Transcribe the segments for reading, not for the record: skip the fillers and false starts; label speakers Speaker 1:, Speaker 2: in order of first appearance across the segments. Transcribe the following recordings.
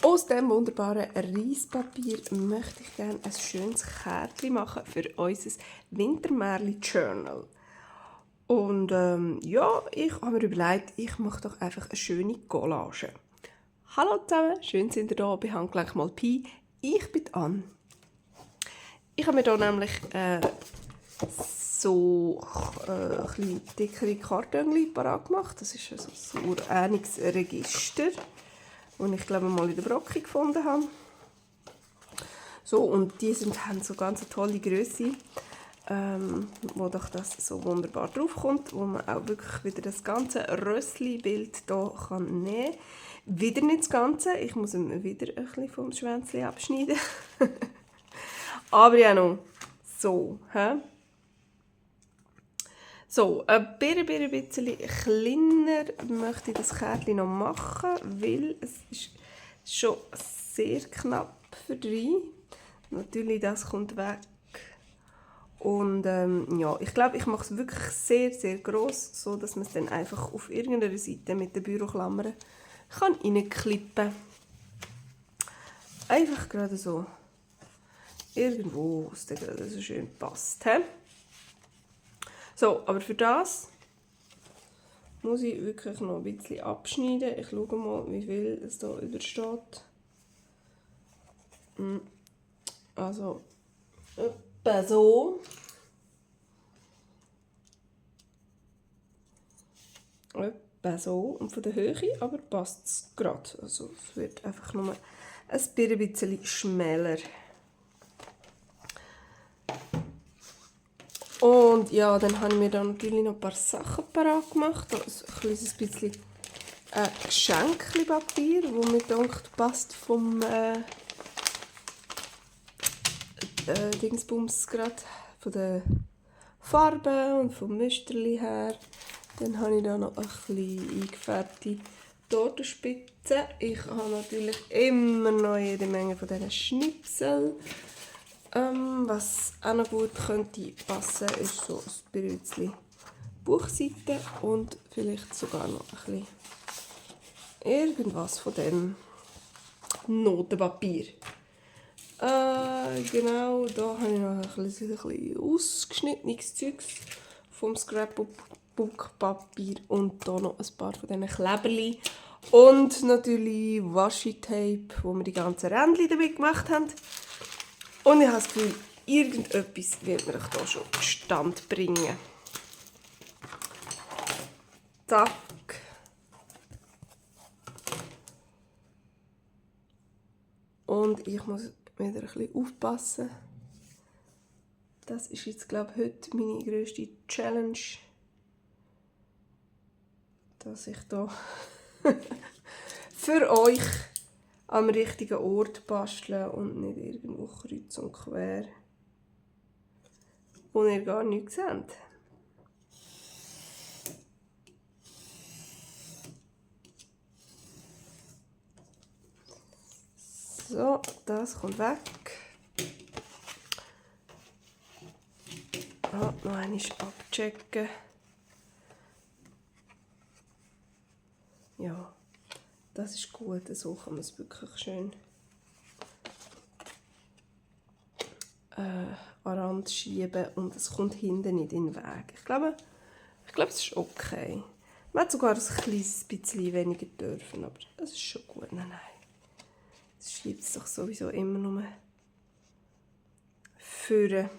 Speaker 1: Aus diesem wunderbaren Reispapier möchte ich gerne ein schönes Kärtchen machen für unser Wintermärli-Journal. Und ja, ich habe mir überlegt, ich mache doch einfach eine schöne Collage. Hallo zusammen, schön sind ihr da bei Handgelenk mal Pi. Ich bin Anne. Ich habe mir hier nämlich so ein bisschen dickere Kartönchen parat gemacht. Das ist ein Urähnungsregister, das ich glaube mal in der Brocke gefunden habe. So, und die haben so ganz eine tolle Grösse, wo doch das so wunderbar drauf kommt, wo man auch wirklich wieder das ganze Rössli-Bild hier kann nehmen kann. Wieder nicht das Ganze, ich muss ihm wieder ein bisschen vom Schwänzchen abschneiden. Aber ja noch so, hä? So, ein bisschen kleiner möchte ich das Kärtchen noch machen, weil es ist schon sehr knapp für 3. Natürlich, das kommt weg. Und ja, ich glaube, ich mache es wirklich sehr, sehr gross, so dass man es dann einfach auf irgendeiner Seite mit den Büroklammern kann reinklippen kann. Einfach gerade so. Irgendwo, wo es dann gerade so schön passt. He? So, aber für das muss ich wirklich noch ein bisschen abschneiden. Ich schaue mal, wie viel es da übersteht. Also, etwa so. Etwa so. Und von der Höhe aber passt es gerade. Also, es wird einfach nur ein bisschen schmäler. Und ja, dann habe ich mir da natürlich noch ein paar Sachen parat gemacht. Also ein kleines bisschen Geschenkpapier, das mir denkt, passt vom Dingsbums gerade, von der Farbe und vom Müsterli her. Dann habe ich da noch ein bisschen eingefärbte Tortenspitze. Ich habe natürlich immer noch jede Menge von diesen Schnipsel. Was auch noch gut könnte passen, ist so ein bisschen Buchseite und vielleicht sogar noch ein bisschen irgendwas von dem Notenpapier. Genau, da habe ich noch ein bisschen ausgeschnittenes Zeugs vom Scrapbook-Papier und hier noch ein paar von diesen Kleberli. Und natürlich Washi-Tape, wo wir die ganzen Rändchen damit gemacht haben. Und ich habe das Gefühl, irgendetwas wird mir hier schon Stand bringen. Zack. Und ich muss wieder ein bisschen aufpassen. Das ist jetzt, glaube ich, heute meine grösste Challenge. Dass ich hier für euch am richtigen Ort basteln und nicht irgendwo kreuz und quer, wo ihr gar nichts seht. So, das kommt weg. Noch einmal abchecken. Ja. Das ist gut, so kann man es wirklich schön an den Rand schieben und es kommt hinten nicht in den Weg. Ich glaube, es ist okay. Man hätte sogar ein kleines bisschen weniger dürfen, aber das ist schon gut. Nein. Es schiebt es doch sowieso immer nur führen.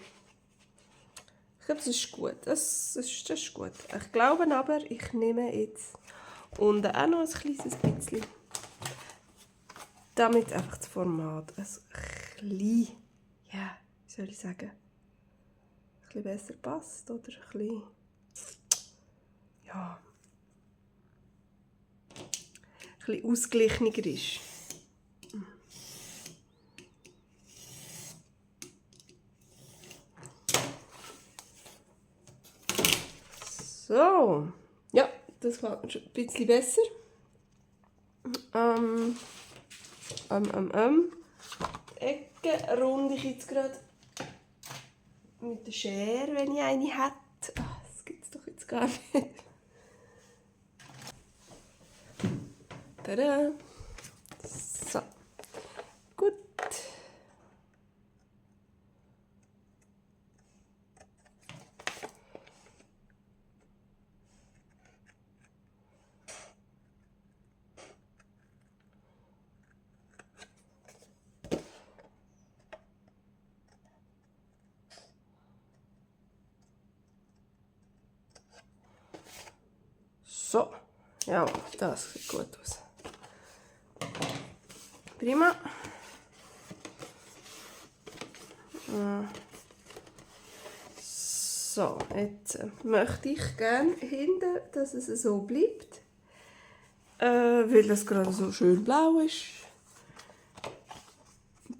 Speaker 1: Ich glaube, das ist gut. Das ist gut. Ich glaube aber, ich nehme jetzt unten auch noch ein kleines bisschen, damit einfach das Format ein bisschen, ja, wie soll ich sagen, ein bisschen besser passt oder ein bisschen, ja, ein bisschen ausgeglichener ist. So, ja, das gefällt mir schon ein bisschen besser. Die Ecke runde ich jetzt gerade mit der Schere, wenn ich eine hätte. Das gibt es doch jetzt gar nicht. Tada! So. So, ja, das sieht gut aus. Prima. So, jetzt möchte ich gerne hinten, dass es so bleibt, weil das gerade so schön blau ist.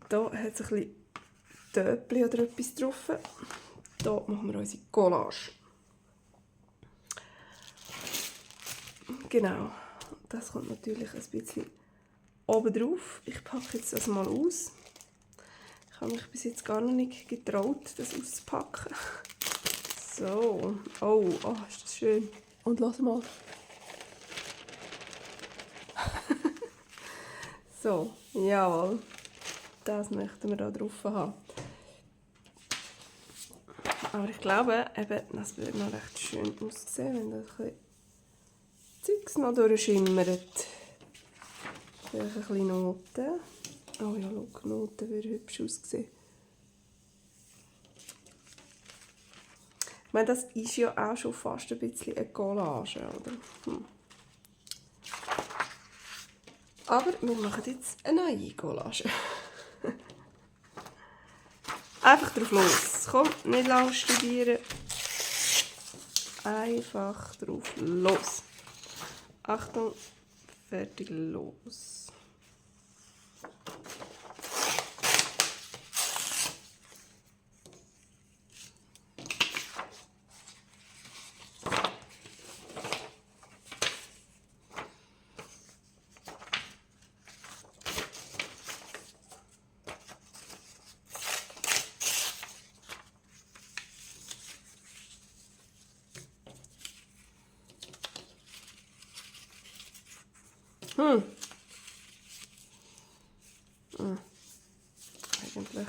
Speaker 1: Da hat es ein bisschen Töpfchen oder etwas drauf. Da machen wir unsere Collage. Genau, das kommt natürlich ein bisschen oben drauf. Ich packe jetzt das mal aus. Ich habe mich bis jetzt gar noch nicht getraut, das auszupacken. So, oh, ist das schön. Und lass mal. So, jawohl. Das möchten wir da drauf haben. Aber ich glaube, eben, das würde noch recht schön aussehen, wenn das ein Zeugs noch durchschimmert. Vielleicht ein bisschen Noten. Oh ja, schau, Noten würde hübsch aussehen. Ich meine, das ist ja auch schon fast ein bisschen eine Collage, oder? Aber wir machen jetzt eine neue Collage. Einfach drauf los. Komm, nicht lange studieren. Einfach drauf los. Achtung, fertig, los. Eigentlich.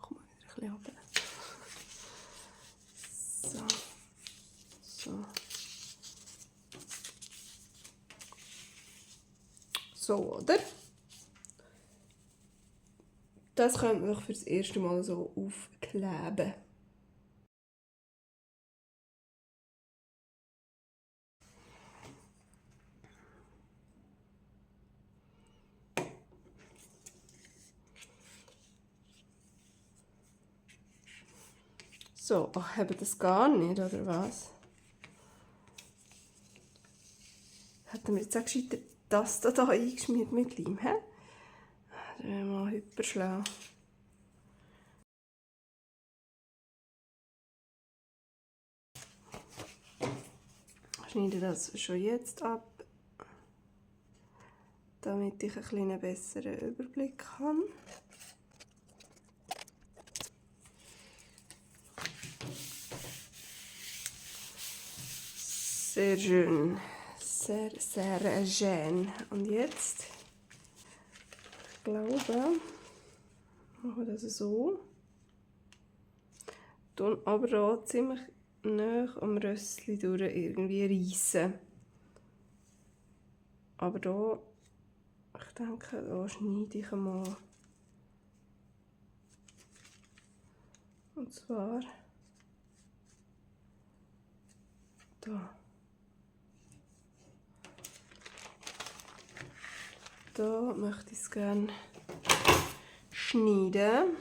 Speaker 1: Komm mal wieder ein bisschen runter. So. So. So, oder? Das könnte man für das erste Mal so aufkleben. So, ach, haben das gar nicht, oder was? Hätten wir jetzt auch gescheiter das da eingeschmiert mit Leim, hä? Das wäre mal hyperschlau. Ich schneide das schon jetzt ab, damit ich einen besseren Überblick habe. Sehr schön. Sehr, sehr schön. Und jetzt, ich glaube, machen wir das so. Tun aber auch ziemlich nah am Rössli durch irgendwie reissen. Aber da, ich denke, da schneide ich einmal. Und zwar da. Da möchte ich es gerne schneiden.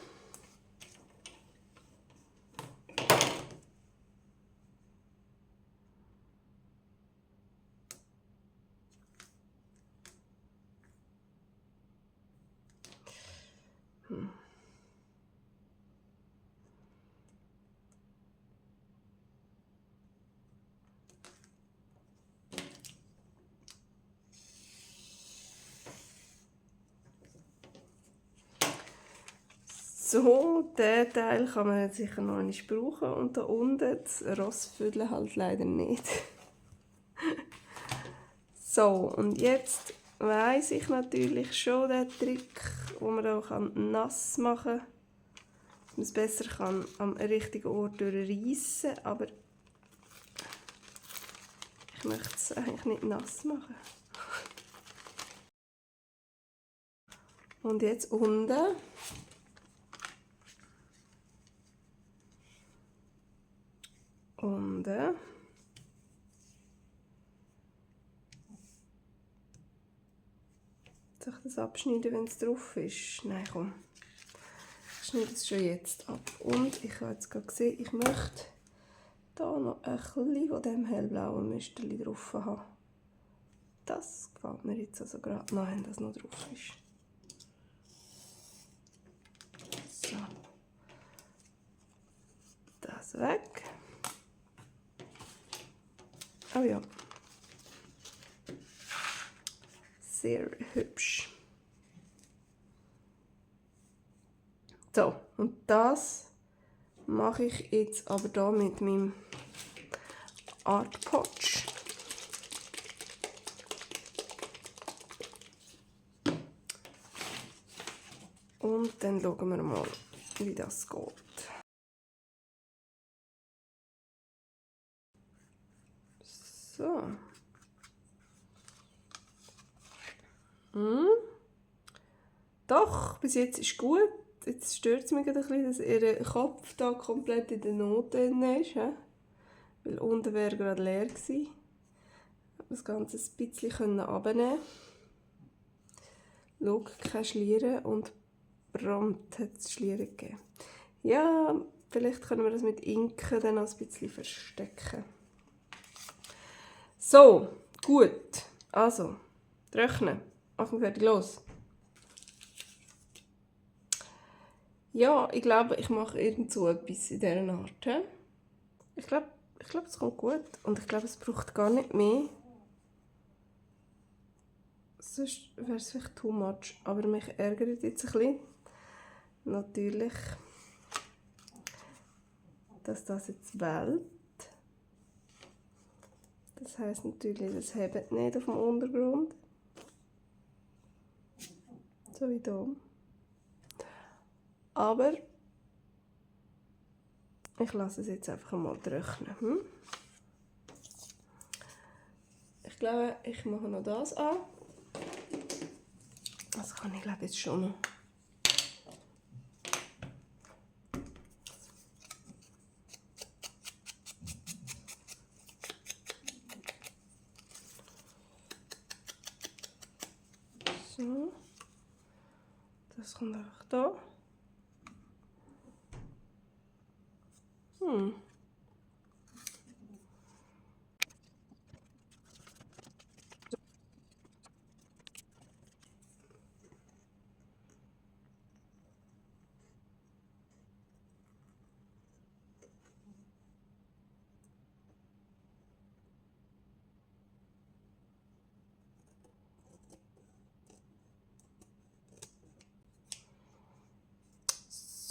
Speaker 1: So, diesen Teil kann man jetzt sicher noch nicht brauchen und da unten das Rossviertel halt leider nicht. So, und jetzt weiss ich natürlich schon den Trick, wo man auch nass machen kann, dass man es besser kann am richtigen Ort durchreissen, aber ich möchte es eigentlich nicht nass machen. Und jetzt unten Und soll ich das abschneiden, wenn es drauf ist? Nein, komm. Ich schneide es schon jetzt ab. Und ich habe jetzt gerade gesehen, ich möchte da noch ein bisschen von diesem hellblauen Müsterchen drauf haben. Das gefällt mir jetzt also gerade noch, wenn das noch drauf ist. So. Das weg. Oh ja. Sehr hübsch. So, und das mache ich jetzt aber da mit meinem Art Potch. Und dann schauen wir mal, wie das geht. So. Doch, bis jetzt ist gut. Jetzt stört es mich ein bisschen, dass ihr Kopf da komplett in der Not drin ist. Weil unten wäre gerade leer gewesen. Das Ganze ein bisschen runternehmen. Schau, keine Schlieren und prompt hat es Schlieren gegeben. Ja, vielleicht können wir das mit Inken dann auch ein bisschen verstecken. So, gut. Also, trocknen. Achtung, fertig, los. Ja, ich glaube, ich mache irgend so etwas in dieser Art. Ich glaube, es kommt gut. Und ich glaube, es braucht gar nicht mehr. Sonst wäre es vielleicht too much. Aber mich ärgert jetzt ein bisschen. Natürlich, dass das jetzt wählt. Das heisst natürlich, das hebt nicht auf dem Untergrund. So wie hier. Aber ich lasse es jetzt einfach mal trocknen. Ich glaube, ich mache noch das an. Das kann ich glaube jetzt schon noch. So. Das kommt einfach da.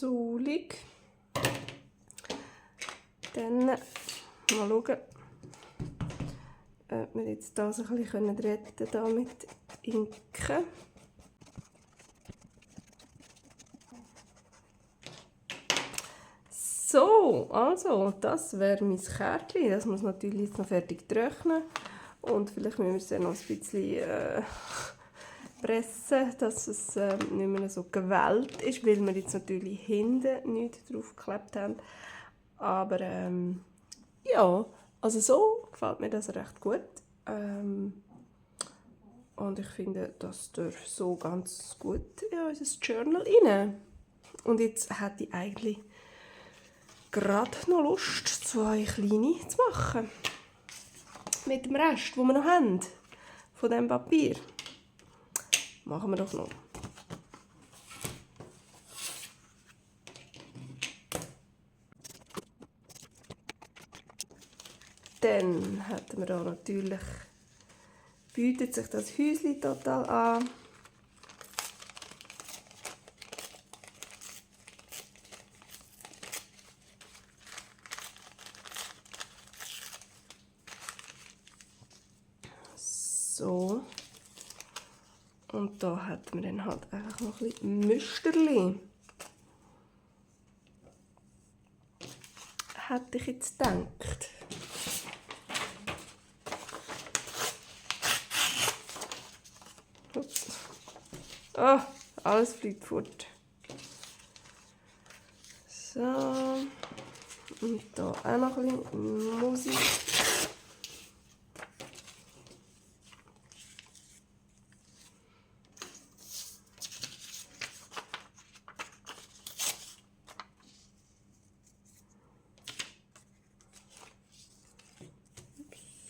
Speaker 1: So liegt. Dann mal schauen, ob wir jetzt das ein bisschen retten können mit Inken. So, also, das wäre mein Kärtchen. Das muss natürlich jetzt noch fertig trocknen. Und vielleicht müssen wir es dann noch ein bisschen pressen, dass es nicht mehr so gewellt ist, weil wir jetzt natürlich hinten nichts drauf geklebt haben. Aber ja, also so gefällt mir das recht gut. Und ich finde, das darf so ganz gut in unser Journal rein. Und jetzt hätte ich eigentlich gerade noch Lust, 2 kleine zu machen. Mit dem Rest, den wir noch haben, von diesem Papier. Machen wir doch noch. Dann hätten wir da natürlich, bietet sich das Häuschen total an. So. Und da hätten wir dann halt einfach noch ein bisschen Müsterli. Hätte ich jetzt gedacht. Ups. Oh, alles fliegt fort. So. Und hier auch noch ein bisschen Musik.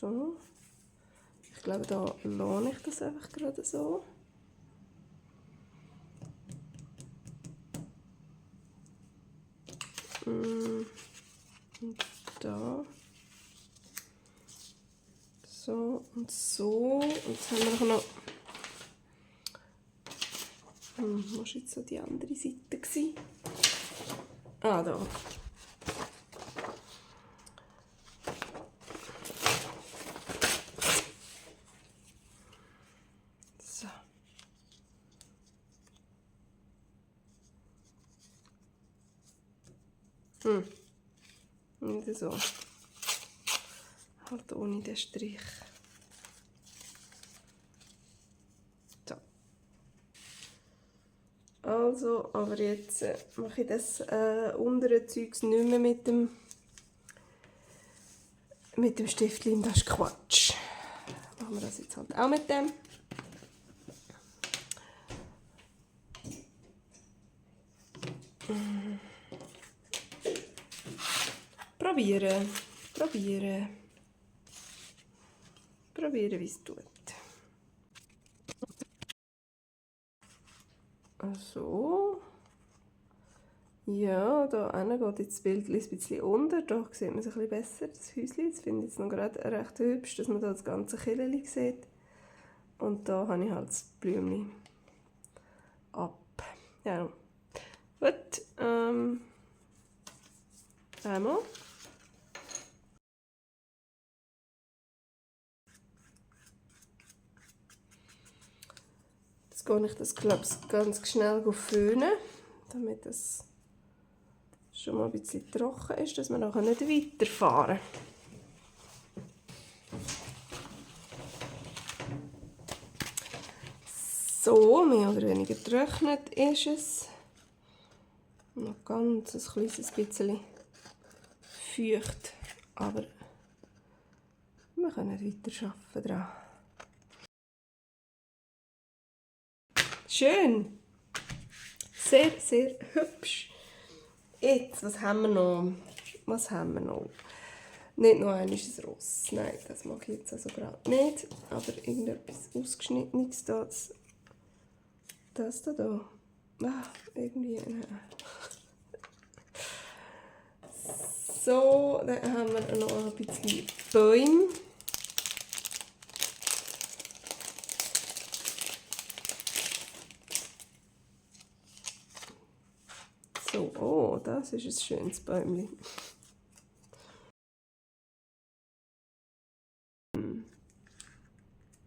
Speaker 1: So. Ich glaube, da lohne ich das einfach gerade so. Und da. So und so. Und jetzt haben wir noch... wo war jetzt so die andere Seite gewesen? Ah, da. So. Nicht so. Halt ohne den Strich. So. Also, aber jetzt mache ich das untere Zeugs nicht mehr mit dem Stiftlein. Das ist Quatsch. Machen wir das jetzt halt auch mit dem. Probieren, wie es tut. So. Ja, da geht jetzt das Bild ein bisschen unter. Da sieht man es ein bisschen besser, das Häuschen. Das finde ich jetzt noch gerade recht hübsch, dass man da das ganze Killeli sieht. Und da habe ich halt das Blümchen ab. Ja. Gut. Einmal. Jetzt gehe ich das, glaube ich, ganz schnell föhnen, damit es schon mal ein bisschen trocken ist, dass wir nachher nicht weiterfahren. So, mehr oder weniger getrocknet ist es. Noch ganz ein kleines bisschen feucht, aber wir können weiter arbeiten dran. Schön! Sehr, sehr hübsch. Jetzt, was haben wir noch? Nicht noch ein Ross. Nein, das mag ich jetzt also gerade nicht. Aber irgendetwas Ausgeschnittenes da. Das da. Ah, irgendwie. So, dann haben wir noch ein bisschen Bäume. So, oh, das ist ein schönes Bäumchen.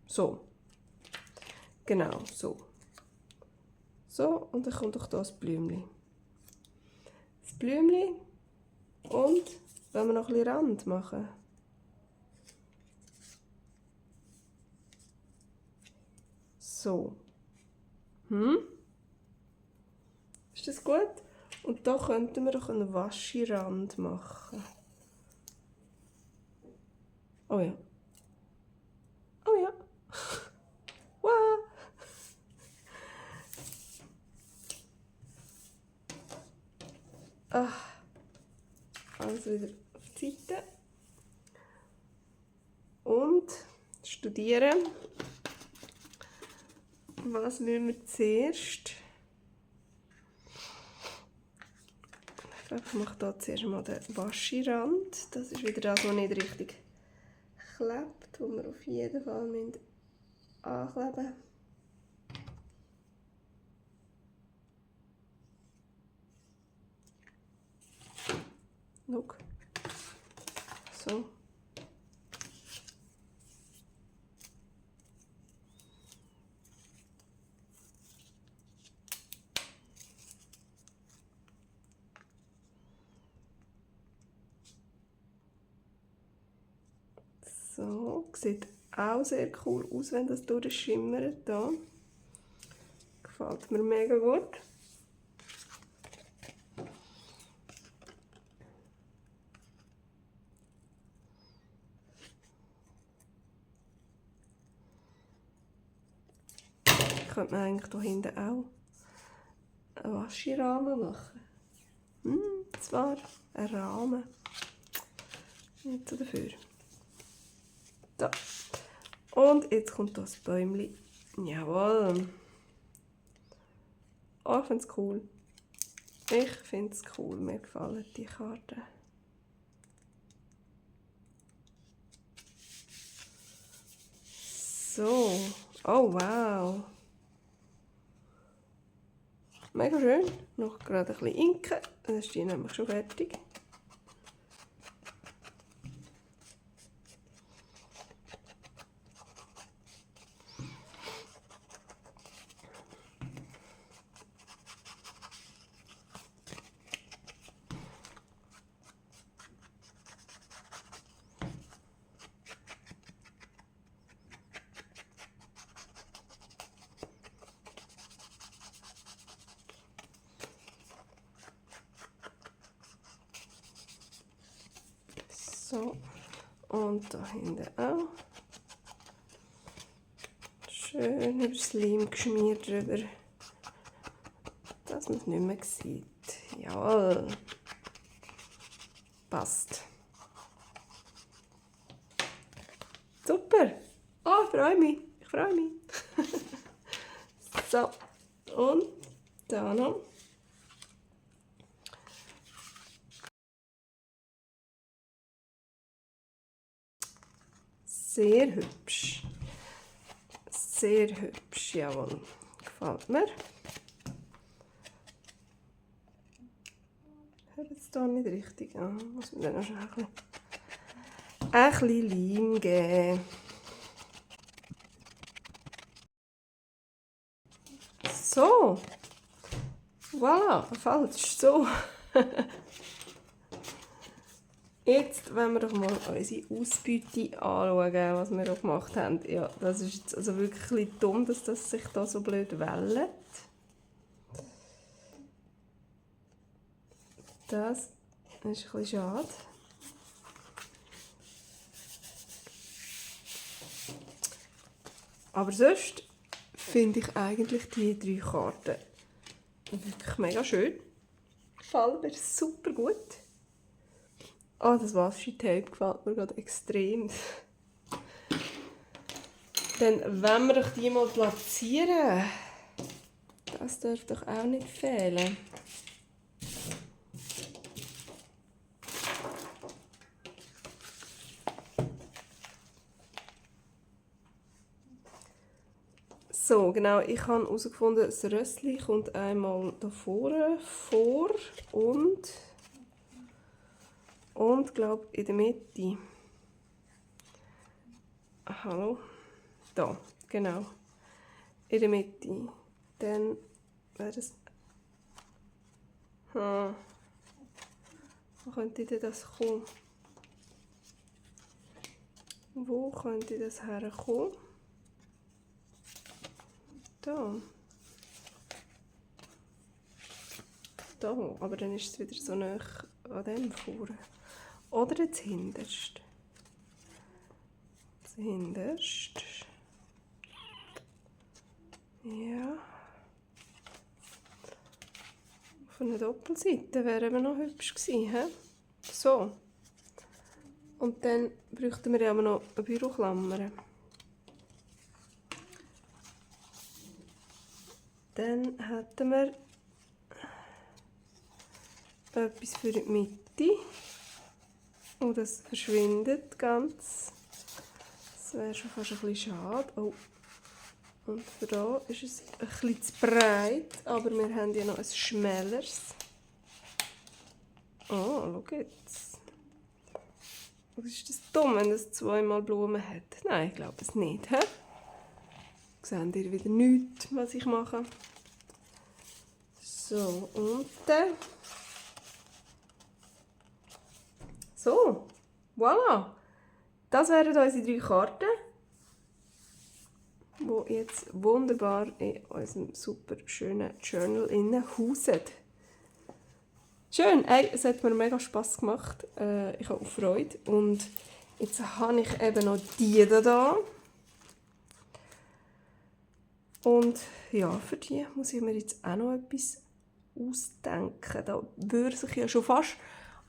Speaker 1: So. Genau, so. So, und dann kommt auch hier das Blümchen. Das Blümchen. Und wenn wir noch ein bisschen Rand machen. So. Ist das gut? Und da könnten wir doch einen Waschirand machen. Oh ja. Oh ja. Wow. Also wieder auf die Seite. Und studieren. Was müssen wir zuerst? Ich glaube, ich mache hier zuerst mal den Waschirand. Das ist wieder das, was nicht richtig klebt, wo wir auf jeden Fall ankleben müssen. Schau. So. So, sieht auch sehr cool aus, wenn das durchschimmert hier. Gefällt mir mega gut. könnte man eigentlich hier hinten auch einen Waschrahmen machen. Zwar ein Rahmen. Nicht so dafür. Da. Und jetzt kommt das Bäumchen. Jawohl. Oh, ich finde es cool. Ich finde es cool. Mir gefallen die Karten. So. Oh, wow. Mega schön. Noch gerade ein bisschen Inken. Dann ist die nämlich schon fertig. So, und da hinten auch. Schön übers Leim geschmiert drüber, dass man es nicht mehr sieht. Jawohl. Passt. Super. Oh, ich freue mich. Ich freue mich. So, und da noch. Sehr hübsch. Sehr hübsch, jawohl. Gefällt mir. Ich habe jetzt hier nicht richtig an. Muss man dann noch schnell ein bisschen Leim geben. So. Voilà, falsch. So. Jetzt wollen wir doch mal unsere Ausbeute anschauen, was wir auch gemacht haben. Ja, das ist jetzt also wirklich ein bisschen dumm, dass das sich da so blöd wellt. Das ist ein bisschen schade. Aber sonst finde ich eigentlich die 3 Karten wirklich mega schön. Gefällt mir super gut. Oh, das Washi-Tape gefällt mir gerade extrem. Dann wollen wir doch die mal platzieren. Das darf doch auch nicht fehlen. So, genau, ich habe herausgefunden, das Rössli kommt einmal da vorne vor und glaube in der Mitte. Hallo? Da, genau. In der Mitte. Dann wäre das. Wo könnte denn das kommen? Wo könnte das herkommen? Da. Da, aber dann ist es wieder so nah an dem vorne. Oder das hinterste. Das hinterste. Ja. Auf einer Doppelseite wäre eben noch hübsch gewesen. He? So. Und dann bräuchten wir aber noch eine Büroklammer. Dann hätten wir etwas für die Mitte. Und das verschwindet ganz. Das wäre schon fast ein bisschen schade. Oh. Und für da ist es ein bisschen zu breit, aber wir haben ja noch ein schmäleres. Oh, schau jetzt. Was ist das dumm, wenn es 2-mal Blumen hat? Nein, ich glaube es nicht. He? Seht ihr wieder nichts, was ich mache? So, und dann. So, voilà. Das wären unsere 3 Karten, die jetzt wunderbar in unserem super schönen Journal hausen. Schön, ey, es hat mir mega Spass gemacht. Ich habe auch Freude. Und jetzt habe ich eben noch die da. Und ja, für die muss ich mir jetzt auch noch etwas ausdenken. Da würde sich ja schon fast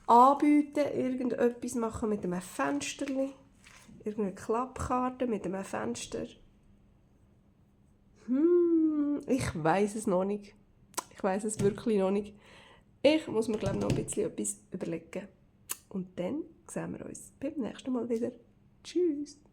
Speaker 1: anbieten, irgendetwas machen mit einem Fensterli. Irgendeine Klappkarte mit einem Fenster. Ich weiss es noch nicht. Ich weiss es wirklich noch nicht. Ich muss mir, glaube ich, noch ein bisschen etwas überlegen. Und dann sehen wir uns beim nächsten Mal wieder. Tschüss!